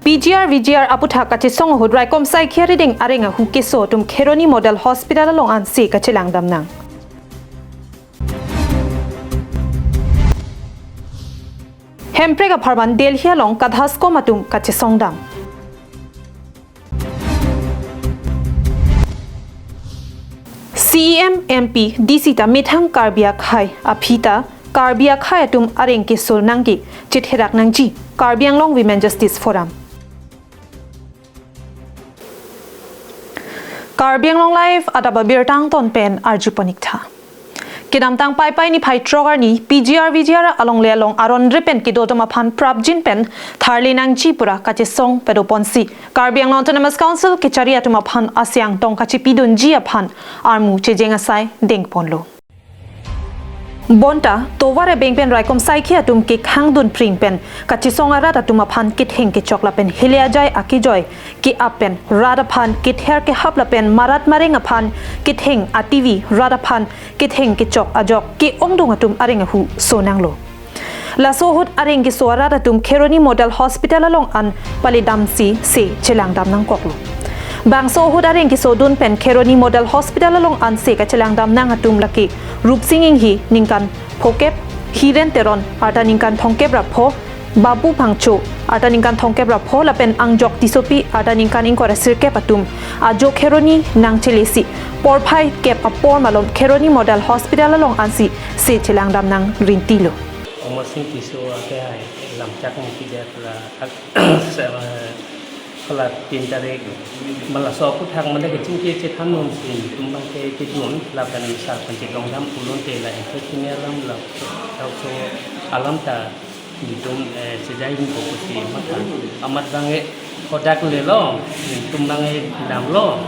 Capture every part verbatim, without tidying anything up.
P G R V G R aputhak kachesong ahut raikom saikhi arideng areng ahu keso atum Kheroni Model Hospital along ansi kachelang damnang. Hemprek apharman Delhi along KADHASCOM atum kachesong dam. C E M, M P, D C ta methang Karbi akhei aphi ta Karbi akhei atum areng keso nangke chetherak nangji, Karbi Anglong Women Justice Forum. Karbi Anglong Live adap abirta angton pen arjupon ik tha. Kedamtang Paipai niphai throk arni P G R V G R alongle along aron re pen kedo atum aphan prapjin pen tharle nangji pura kachesong padoponsi Karbi Anglong Autonomous Council kechari atum aphan ase angtong kachepidunji aphan armu chejeng asai dengponlo. Bonta tovar ebeng pen raikom saikhi atum kekhang dunpring pen kachesong arat atum aphan ketheng kechok lapen hile ajai akejoi ke-ap pen rat aphan kether kehap lapen marat mareng aphan ketheng ativi rat aphan ketheng kechok ajok ke-ongdung atum areng ahu so nanglo. Laso ahut areng keso arat atum Kheroni Model Hospital along an pale damsi se chelang dam nangkoklo. Bangso ahut areng kesodun pen Kheroni Model Hospital along ansi kachelang damnang atum lake Rupsing Inghi ningkan phokep, Hiren Teron arta ningkan thomkep ra pho, Babu Phangcho arta ningkan thomkep ra pho lapen Angjok Tissopi arta ningkan ingkoi ra sirkep atum ajo Kheroni nangchelesi porphai kep apor malom Kheroni Model Hospital along ansi se chelang damnang rintilo. Omor Sing Tisso ake hai lamchak nangpidet la ak-, se-, eh, hala tin tarik ma laso aputhak mane kachingki chethan nonsi nelitum abangke kedun lapen sar pen chetong dam pulote la infection alam la, laso alam ta nelitum, eh, sejai ningko pusi matha. Amat abangke kodak lelo, nelitum abangke damlo.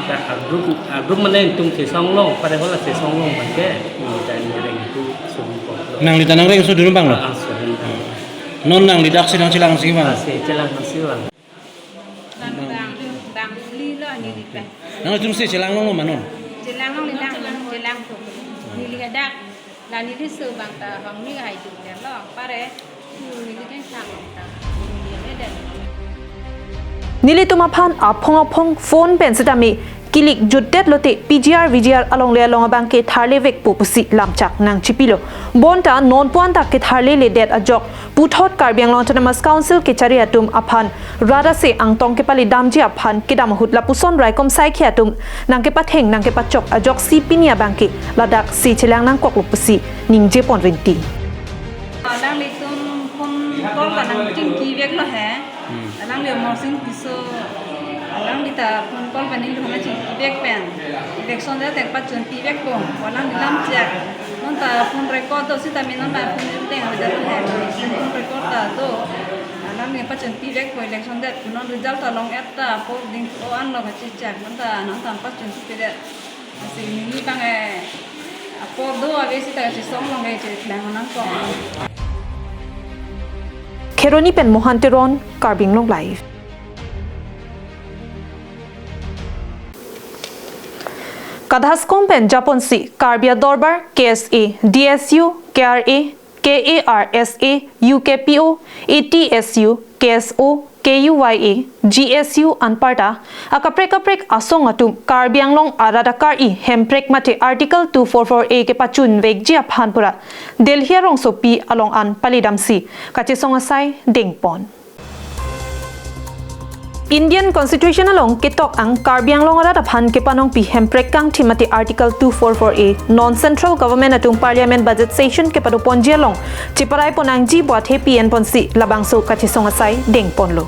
Ta agrup, agrup mane nelitum chesong long, pare hala chesong long abangke, nelitum areng itu sumko. Nangli ta nangreng sodun abang lo? Ah, sodun abang. Non nangli dak si nangchelang si abang? Ah, si chelang si abang. Bang, bang, bang, li lo ni di pen. Nangtum si chelang long ma non? Chelang long ni dang, chelang tu. Neli hadak, la neli so abang ta hong ni hai tu der lo, pare, tu neli kan sang ta. Neli ada. Nelitum aphan aphong aphong phone pen setame kilik jutdet lote P G R V G R alongle along abangke tharle vekpo pusi lamchak nangchipilo. Bonta non puan ta ketharle ledet ajok puthot Karbi Anglong Autonomous Council kechari atum aphan rat ase angtong kepale damji aphan kedam ahut lapuson raikom saikhi atum nangkepatheng nangkepachok ajoksi pini abangke ladak si chelang nangkoklo pusi ningjepon rinti. Alanglitum phone call ta nangchingki veklo he. Hmm. Alangli Omor Sing Tisso, alangli ta phone call pen neli hana chingki vek pen. Election det ateng pachunpi vekpo, alangli lamchak. Non ta phone record do sitame non ma phone ateng ada he. Phone record ta do. Alangli pachunpi vekpo election det, non result ta long-et ta apor dingpo anlo kachechak. Non ta non ta pachunpidet. Lasi neli abang, eh, apor do ave sita chesong long, eh, chelang nangkok. Kheroni pen Mohan Teron, Karbi Anglong Live. KADHASCOM pen japonsi Karbi Adorbar, K S A, D S U, K R A, K A R S A, U K P O, A T S U, K S O, K U Y A, G S U anparta akaprek kaprek asong atum Karbi Anglong arat akari hemprek mate Article two four four A kepachun vekji aphan pura Delhi arongsopi along an pale damsi kachesong asai dengpon. Indian Constitution along ketok ang Karbi Anglong arat aphan kepanongpi hemprek kangthim mate Article two four four A non Central Government atum Parliament Budget Session kepadoponji along cheparai pon nangji pu athe pi-en ponsi labangso kachesong asai dengponlo.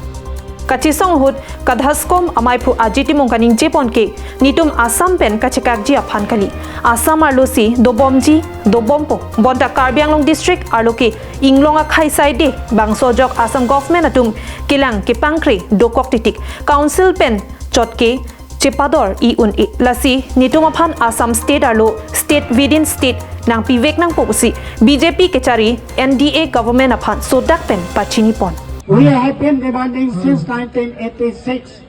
Kachesong ahut KADHASCOM amaiphu Ajit Timung kaningjepon ke netum Assam pen kachekakji aphan kali. Assam arlosi dobomji dobompo, bonta Karbi Anglong District arlo ke inglong akhei saide, bangso ajok Assam government atum kelang kepangkre dokok titik, council pen chot ke chepador-i un-e. Lasi netum aphan Assam state arlo state within state nangpivek nangpo pusi B J P kechari N D A government aphan sodak pen pachinipon. We have been demanding since nineteen eighty-six.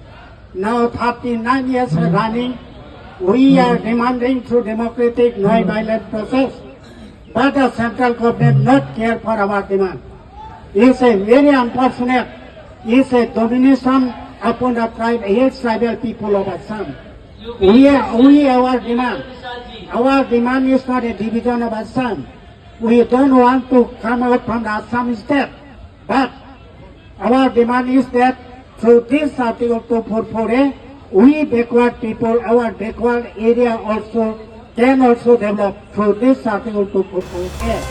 Now thirty-nine years running, we are demanding through democratic, non-violent process, but the central government not care for our demand. It's a very unfortunate is a domination upon the tribe, eight tribal people of Assam. We are, we, our demand, our demand is not a division of Assam. We don't want to come out from the Assam state, but our demand is that through this Article two forty-four A, we backward people, our backward area also can also develop through this Article two forty-four A.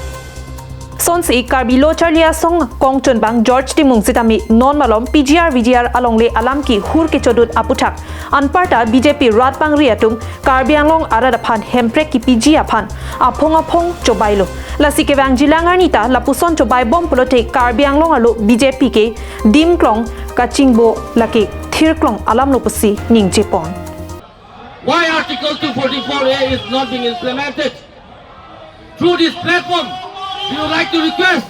Sonsi Karbi Lo Charli Asong kongchunbang George Timung sitame non malom P G R V G R alongle alam kehur kechodun aputhak anparta B J P rat pangri atum Karbi Anglong arat aphan hemprek kipiji aphan aphong aphong chobailo. Lasi kevangjilang arni ta lapuson chobai bom pulote Karbi Anglong arlo B J P ke dim klong kachingbo lake thir klong alamlo pusi ningjepon. Why Article two forty-four A is not being implemented? Through this platform, we would like to request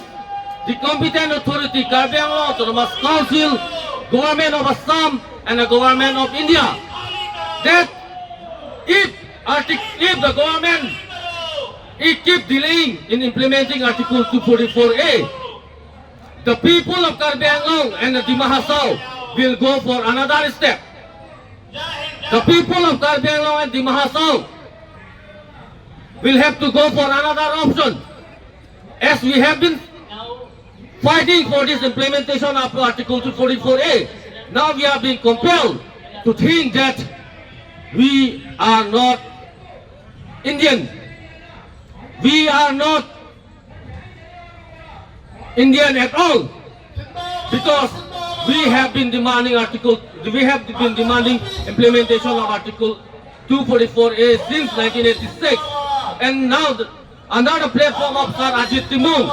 the competent authority, Karbi Anglong Autonomous Council, Government of Assam, and the Government of India, that if artic-, if the government, it keep delaying in implementing Article two forty-four A, the people of Karbi Anglong and the Dima Hasao will go for another step. The people of Karbi Anglong and Dima Hasao will have to go for another option. As we have been fighting for this implementation of Article two forty-four A, now we are being compelled to think that we are not Indian. We are not Indian at all, because we have been demanding article, we have been demanding implementation of Article two forty-four A since nineteen eighty-six, and now the, under the platform of Sir Ajit Timung,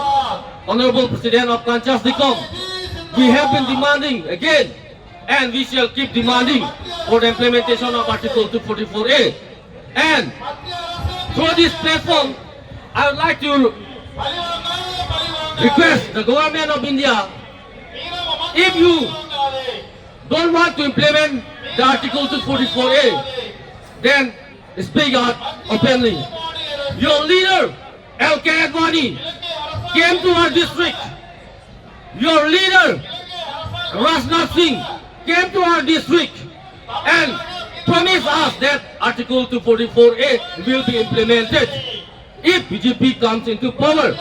Honorable President of Kanchas Dikom, we have been demanding again, and we shall keep demanding for the implementation of Article two forty-four A. And through this platform, I would like to request the government of India, if you don't want to implement the Article two forty-four A, then speak out openly. Your leader, L K Advani, came to our district. Your leader, Rajnath Singh, came to our district and promised us that Article two forty-four A will be implemented if B J P comes into power.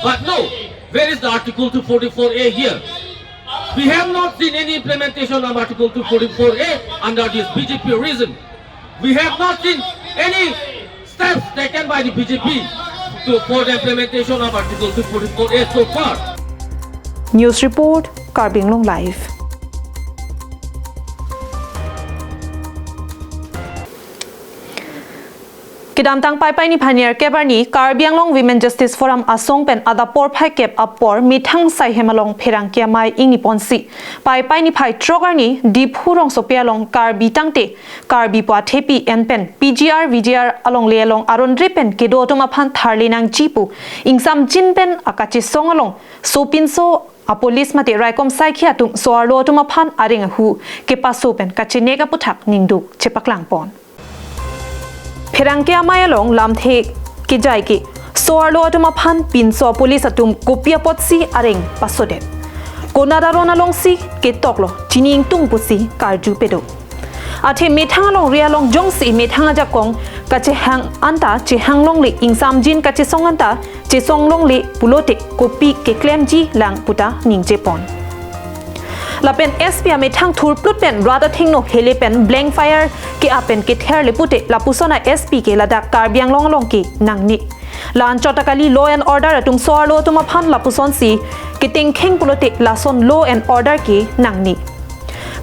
But no, where is the Article two forty-four A here? We have not seen any implementation of Article two forty-four A under this B J P regime. We have not seen any steps taken by the B J P to, for the implementation of Article two forty-four A so far. News report, Karbi Anglong Live. Kedamtang Paipai niphai nerkep arni Karbi Anglong Women Justice Forum asong pen adap porphai kep apor methang saihem along pherangke amei ingniponsi Paipai niphai throk arni Diphu rongsopi along Karbi tangte Karbi pu athepi en pen P G R V G R alongle along aron re pen kedo atum aphan tharle nangji pu ingsamjin pen akachesong along sopinso apolice mate raikom saikhi atum so-arlo atum aphan areng ahu kepaso pen kachenek aputhak ningduk chepaklangpon. Pherangke amei along lamthe kejai ke so-arlo atum aphan pinso apolice atum kopi apotsi areng pasodet, konat aron alongsi ketoklo, chini ingtung pusi karju pedo. Athe methang alongri along jongsi methang ajakong kachehang anta chehang longle, ingsamjin kachesong anta chesong longle pulote kopi keklemji lang puta ningjepon. Lapen S P amethang thurplut pen rat athengno hele pen blank fire ke-ap pen ketherle pute lapuson a S P ke ladak Karbi Anglong along ke nangne. La-anchot akali law and order atum so-arlo atum aphan lapusonsi ketengkheng pulote lason law and order ke nangne.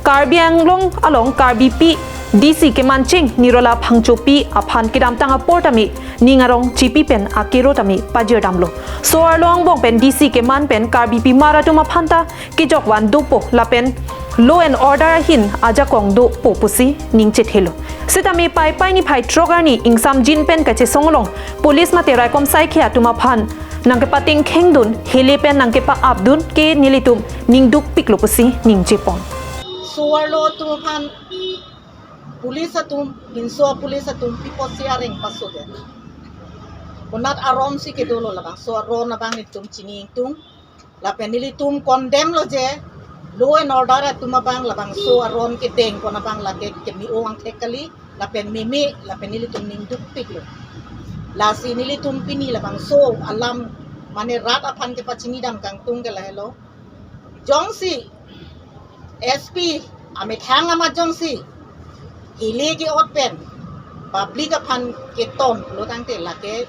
Karbi Anglong along Karbipi D C kemancheng Nirola Phangchopi aphan kedamtang apor tame ning arong chipi pen akero tame pajirdamlo. So-arlo angbong pen D C keman pen Karbipi mar atum aphan ta kejokvan dopo lapen law and order ahin ajakong dopo pusi ningchethelo. Sitame Paipai niphai throk arni ingsamjin pen kachesong along police mate raikom saikhi atum aphan nangkepatengkhengdun, hele pen nangkepa-apdun ke nelitum ningdukpiklo pusi ningjepon. So-arlo atum aphan police atum, pinso police atum pi apotsi areng pasodet? Konat aromsi kedolo labang, so-arlo labang nelitum chini ingtung. Lapen nelitum condemn lo je, Law and order atum abang labangso aron kedeng pon abang lake keme-o angthek kali, lapen meme, lapen nelitum ning dukpiklo. Lasi nelitum pini labangso alam mane rat aphan kepachinidam kangtung ke lahelo. Jongsi S P amethang amat jongsi hile ke-ot pen public aphan keton pulo tangte lake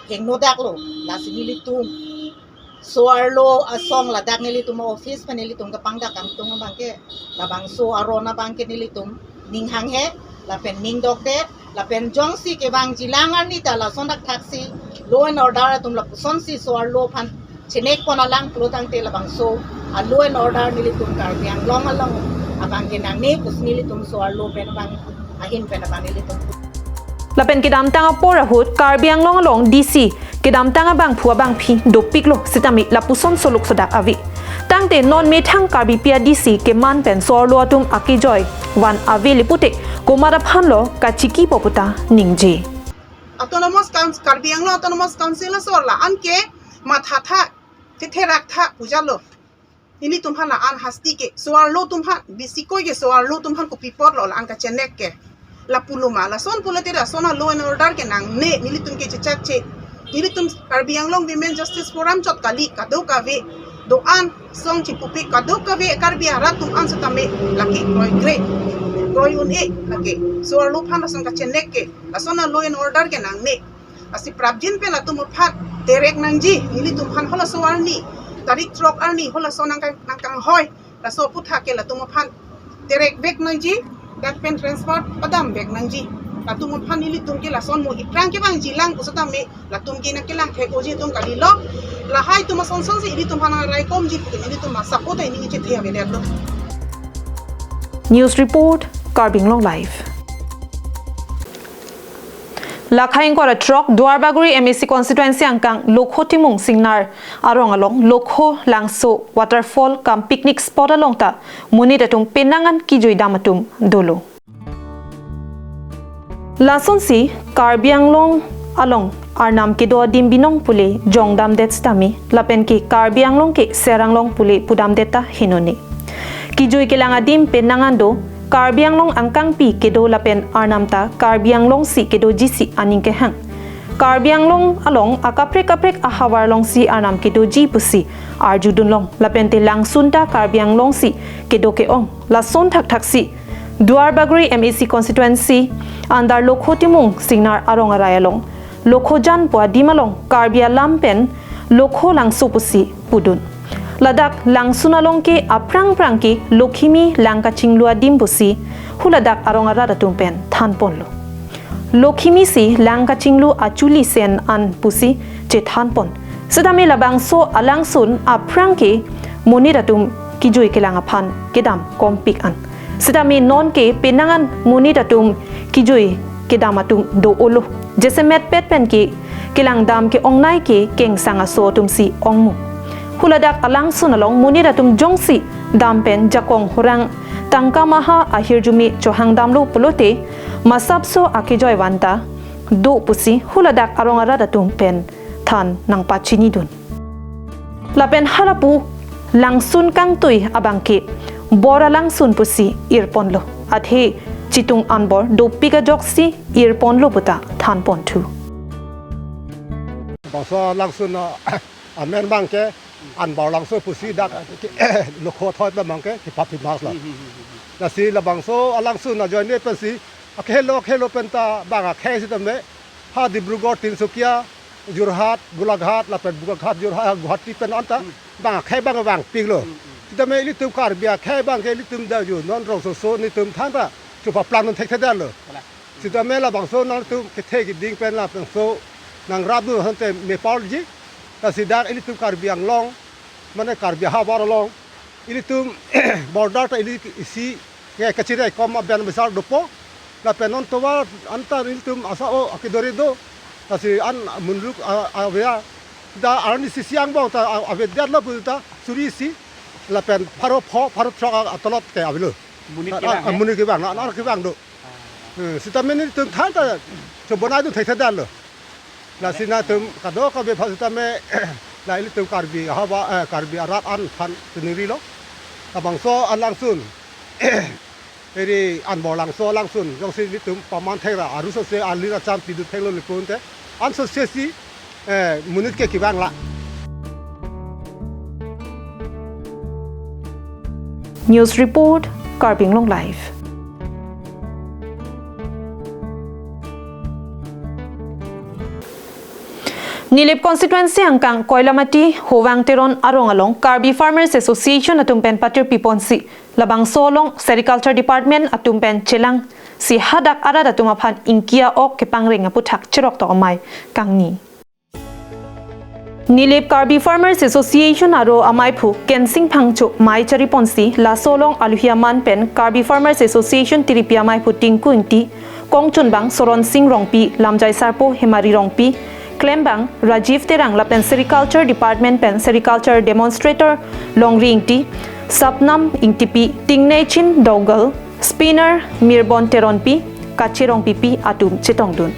hingno daklo. Lasi nelitum so-arlo asong ladak nelitum office pen nelitum kapangdak kangtung abang ke labangso aron abang ke nelitum ning hanghe lapen ning dokde lapen jongsi kevangjilang arni ta lason thakthaksi law and order atum lapusonsi so-arlo aphan chenek pon alang pulo tangte labangso a law and order nelitum Karbi Anglong along abang ke nangne pusi nelitum so-arlo pen abang ahin pen abang nelitum. Lapen kedamtang apor ahut Karbi Anglong along D C kedamtang abangphu abangphi dopiklo sitame lapuson soluk sodak ave. Tangte non methang Karbipi a D C keman pen so-arlo atum akejoi van ave le pute komat aphanlo kachiki po puta ningje. Autonomous Council, Karbi Anglong Autonomous Council asor la-an ke mathatha, thetherak tha pujalo. Nelitum aphan la-an hasti ke so-arlo atum aphan, bisi koi ke so-arlo atum aphan kopi apotlo la-an kachenek ke. Lapulo ma, lason pulote lason a law and order ke nangne, nelitum ke chechakche. Nelitum Karbi Anglong Women Justice Forum chot kali, kadokave do-an song chipupik, kadokave Karbi arat atum an setame lake kroikre, kroi un-e lake. So-arlo aphan lason kachenek ke, lason a law and order ke nangne. Lasi prapjin pen latum aphan terek nangji, nelitum aphan halaso arni, tarik throk arni halaso nangkang, nangkanghoi, laso aputhak ke latum aphan terek vek nangji, dak pen transfer padam vek nangji. Latum aphan nelitum ke lason mo iprang kevangjilang pu setame latum ke nangkelang thek-oji atum kalilo. Lahai atum asonsonsi nelitum aphan raikomji pu ke nelitum asap ota ini chethe avedet lo. News report, Karbi Anglong Live. Lakha ingkoi ra throk Duarbagori M A C constituency angkang Lokho Timung Singnar arong along Lokho Langso waterfall kam picnic spot along ta monit atum penang an kejui dam atum dolo. Lasonsi Karbi Anglong along arnam kedo adim binong pule jongdamdet sitame lapen ke Karbi Anglong ke Seranglong pule pudamdet ta hinone. Kejui kelang adim penang an do, Karbi Anglong angkangpi kedo lapen arnam ta Karbi Anglong si kedoji si aning kehang. Karbi Anglong along akaprek kaprek ahavar alongsi arnam kedoji pusi arjudunlong lapen te langsun ta Karbi Anglong si kedo ke-ong. Lason thakthaksi Duarbagori M A C constituency under Lokho Timung Singnar arong arai along Lokhojan pu adim along Karbi alam pen Lokho Langso pusi pudun. Ladak langsun along ke aphrang phrang ke Lokhimi lang kachinglu adim pusi huladak arong arat atum pen thanponlo. Lokhimi si lang kachinglu achuli sen an pusi chethanpon. Sitame labangso alangsun aphrang ke monit atum kejui kelang aphan kedam kompik an. Sitame non ke penang an monit atum kejui kedam atum do-olo. Jasemet pet pen ke kelang dam ke-ongnei ke kengsang aso atum si ongmu. Huladak alangsun along monit atum jongsi dam pen jakong horang tangka maha ahirjume chohang damlo pulote masapso akejoi van ta do pusi huladak arong arat atum pen than nangpachinidun. Lapen halapu langsun kangtui abang ke bor alangsun pusi irponlo. Athe chitung anbor dopik ajoksi irponlo puta thanponthu. Bangso langsun, ah, amen abang ke anbor langso pusi dak Lokho athoi abang ke kipapi mas la. Lasi labangso alangsun ajoine pensi akhelo akhelo penta bang akhei sitame ha Dibrugarh, Tinsukia, Jorhat, Golaghat, lapen Bokakhat, Jorhat, Guwahati pen anta bang akhei abang vangpiklo. Sitame ilitum Karbi akhei abang ke ilitum daju non rongsoso nelitum thangta chupaplang non thekthedetlo. Sitame labangso nangtum kethe keding pen labangso nangrapdun hante mepalji. Lasi dak ilitum Karbi Anglong, mane Karbi ahavar along ilitum border ta ili isi ke kachiri kom aben besar dopo. Lapen non tovar anta ilitum asa o akedore do. Lasi an munruk a, avea da arni sisi angbong ta a, avedetlo puta suri isi. Lapen pharo pho, pharo throk a, atolot ke avelo. Monit, a, kevang, a, eh? Monit kevang, na, na kevang do. Eh, sitame nelitum thangta chobonai dun thekthedetlo. Lasi nangtum kadokave aphan sitame la ilitum Karbi ahavar, eh, Karbi arat an aphan chiningrilo. Labangso alangsun, eri anbor langso alangsun, jongsi nelitum paman thekra, arusose alin acham pidu theklo lepon te, ansose si, eh, monit ke kevang la. News report, Karbi Anglong Live. Nilip constituency angkang Koilamati Hovang Teron arong along Karbi Farmers Association atum pen patir piponsi labangso along Sericulture Department atum pen chelangsi hadak arat atum aphan ingki a-ok kepangreng aputhak cheroktok amei kangni. Nilip Karbi Farmers Association aro ameiphu Kensing Phangcho mei chariponsi laso along aluhi aman pen Karbi Farmers Association tiripi ameiphu Tinku Ingti, kongchunbang Soron Sing Rongpi, lamjai sarpo Hemari Rongpi, klembang Rajiv Terang lapen Sericulture Department pen Sericulture Demonstrator Longri Ingti, Sapnam Ingtipi, Tingnechin Dogal, spinner Mirbon Teronpi, kacherong pipi atum chetongdun.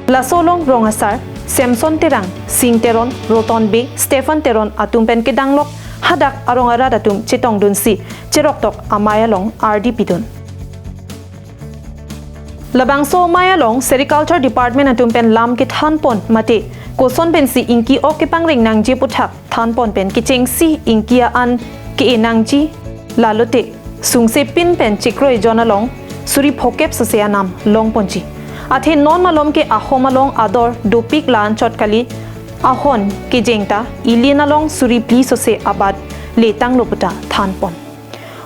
Laso along rong asar Samson Terang, Sing Teron, Roton Bey, Stephen Teron atum pen kedanglok hadak arong arat atum chetongdunsi cheroktok amei along ardi pidun. Labangso amei along Sericulture Department atum pen lam kethanpon mate koson pensi ingki ok kepangreng nangji aputhak thanpon pen kechengsi ingki a-an ke-e nangji, lalote sungse pin pen chekroi jon along suri phokep sose anam longponji. Athe non malom ke ahom along ador dopik la-anchot kali, ahon kejeng ta ili nalong suri phli sose abat letanglo puta thanpon.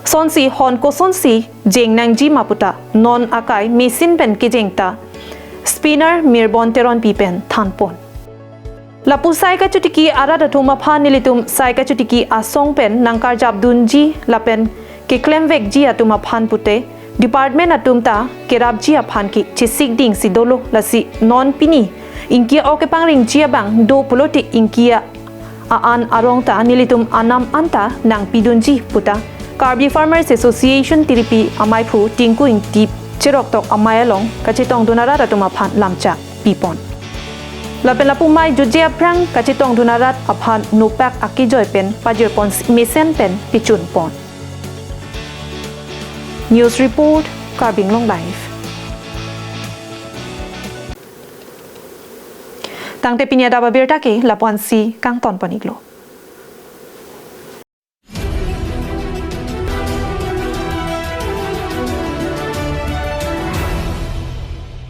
Sonsi hon kosonsi jeng nangji ma puta non akai machine pen kejeng ta spinner Mirbon Teronpi pen thanpon. Lapu sai kachotiki arat atum aphan nelitum sai kachotiki asong pen nangkarjapdunji lapen keklemvekji atum aphan pute department atum ta kerapji aphan ke chesik dingsi dolo, lasi non pini ingki ok kepangrengji abang do pulote ingki a-an arong ta nelitum anam anta nangpidunji puta Karbi Farmers Association tiripi ameiphu Tinku Ingti cheroktok amei along kachetongdun arat atum aphan lamchak pipon. Lapen lapu mei jutje aphrang kachetongdun arat aphan nopak akejoi pen pajirpon mesen pen pichunpon. News report, Karbi Anglong Live. Tangte pini adap abirta ke lapu-ansi kangtonpon-iklo.